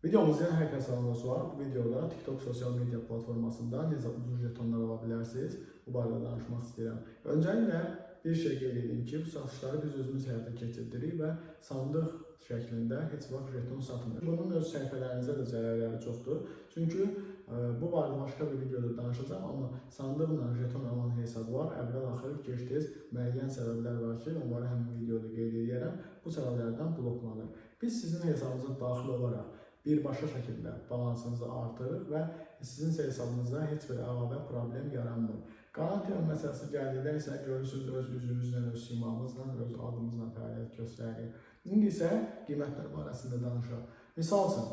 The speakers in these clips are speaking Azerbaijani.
Videomuzu izləyən hər kəsə salamlar var. Bu videoda TikTok sosial media platformasında necə ucuz jetonlar ala bilərsiniz, bu barədə danışmaq istəyirəm. Öncəliklə bir şey qeyd edim ki, bu satışları biz özümüz həyata keçirdirik və sandıq şəklində heç vaxt jeton satmırıq. Bunun öz səhifələrinizə də zərərləri çoxdur. Çünki bu barədə başqa bir videoda danışacağam, amma sandıqla jeton alan hesablar əvvəl-axır gec-tez müəyyən səbəblər var ki, onları həmin videoda qeyd edərəm. Bu səbəblərdən bloklanır. Biz sizin hesabınıza daxil olaraq birbaşa şəkildə balansınızı artırırıq və sizin hesabınızda heç bir əlavə problem yaranmır. Qarantina məsələsi gəldikdə isə görürsünüz öz üzümüzlə, öz simamızla, öz adımızla fəaliyyət göstəririk. İndi isə qiymətlər barəsində danışaq. Misal üçün,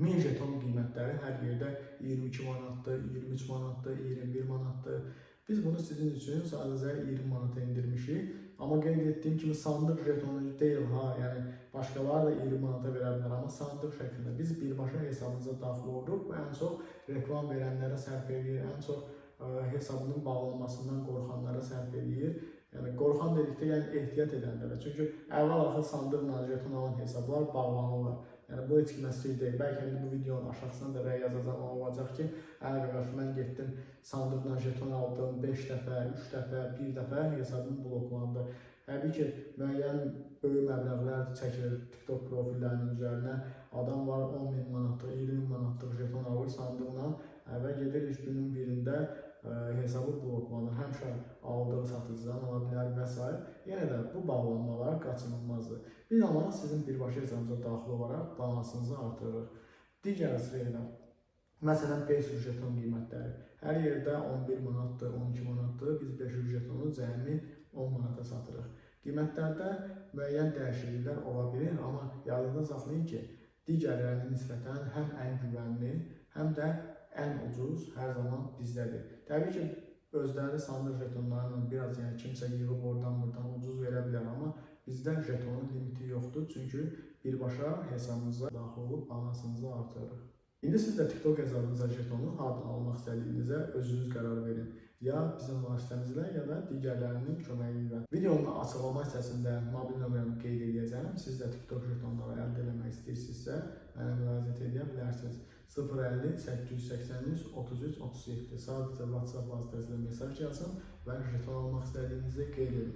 1000 jeton qiymətləri hər yerdə 22 manatdır, 23 manatdır, 21 manatdır. Biz bunu sizin üçün sadəcə 20 manata endirmişik. Amma qeyd etdiyim kimi sandıq jetonu deyil ha, yəni başqaları da 20 manata verə bilər, amma sandıq şəklində biz birbaşa hesabınıza daxil oluruq və ən çox reklam verənlərə sərf eləyir, ən çox hesabının bağlanmasından qorxanlara sərf eləyir. Yəni qorxan dedikdə, yəni ehtiyat edənlərə. Çünki əvvəl-axır sandıqla jeton alan hesablar bağlanırlar. Yəni bu heç kimə sir deyil. Bəlkə indi bu videonun aşağısına da rəy yazacaq olacaq ki, hə qardaş, mən getdim sandıqla jeton aldım 5 dəfə, 3 dəfə, 1 dəfə hesabım bloklandı. Təbii ki, müəyyən böyük məbləğlər çəkilir TikTok profillərinin üzərinə. Adam var 10 min manatlıq, 20 min manatlıq jeton alır sandıqla və gedir iş günün birində hesabı bloklanır. Həmişə aldığı satıcıdan ala bilər və s. Yenə də bu bağlanmalar qaçınılmazdır. Biz amma sizin birbaşa hesabınıza daxil olaraq balansınızı artırırıq. Digər sırayla, məsələn 500 jeton qiymətləri. Hər yerdə 11 manatdır, 12 manatdır. Biz 500 jetonu cəmi 10 manata satırıq. Qiymətlərdə müəyyən dəyişikliklər ola bilir, amma yadınızda saxlayın ki, digərlərinə nisbətən həm ən güvənli, həm də ən ucuz hər zaman bizdədir. Təbii ki, özləri sandıq jetonlarla biraz, yəni kimsə yığıb oradan buradan ucuz verə bilər, amma bizdə jetonun limiti yoxdur. Çünki birbaşa hesabınıza daxil olub balansınızı artırırıq. İndi siz də TikTok hesabınıza jetonu hardan almaq istədiyinizə özünüz qərar verin. Ya bizim vasitəmizlə, ya da digərlərinin köməyi ilə. Videonun açıqlama hissəsində mobil nömrəmi qeyd edəcəyəm. Siz də TikTok jetonları əldə etmək istəyirsinizsə, mənə müraciət edə bilərsiniz. 050 883 33 37. Sadəcə WhatsApp vasitəsilə mesaj yazın və jeton almaq istədiyinizi qeyd edin.